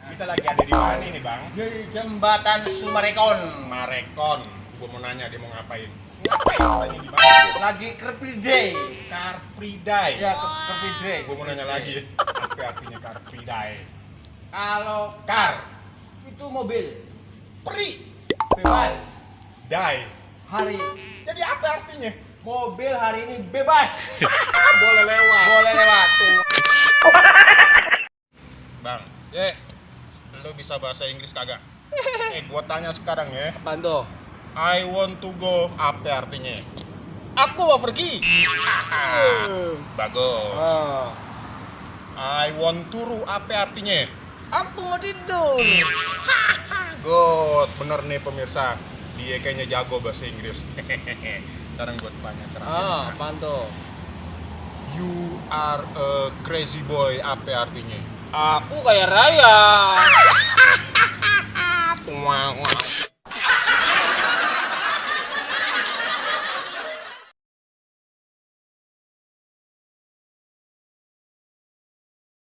Kita lagi ada di mana ini, Bang? Di jembatan Sumarekon. Marekon. Gua mau nanya dia mau ngapain. Ngapain tadi di mana? Lagi Car Free Day. Car Free Day. Ya, Car Free Day. Gua mau nanya lagi. Apa artinya Car Free Day? Kalau Car itu mobil Free bebas Day. hari. Jadi apa artinya? Mobil hari ini bebas. Boleh lewat. Boleh lewat tuh. Bang, lo bisa bahasa Inggris kagak? Gua tanya sekarang ya. Apaan tuh? I want to go, apa artinya? Aku mau pergi. Bagus. Oh. I want to ru, apa artinya? Aku mau tidur. Good, bener nih pemirsa. Dia kayaknya jago bahasa Inggris. Sekarang gue tanya terakhir. Apaan tuh? You are a crazy boy, apa artinya? Aku kayak raya. Wow.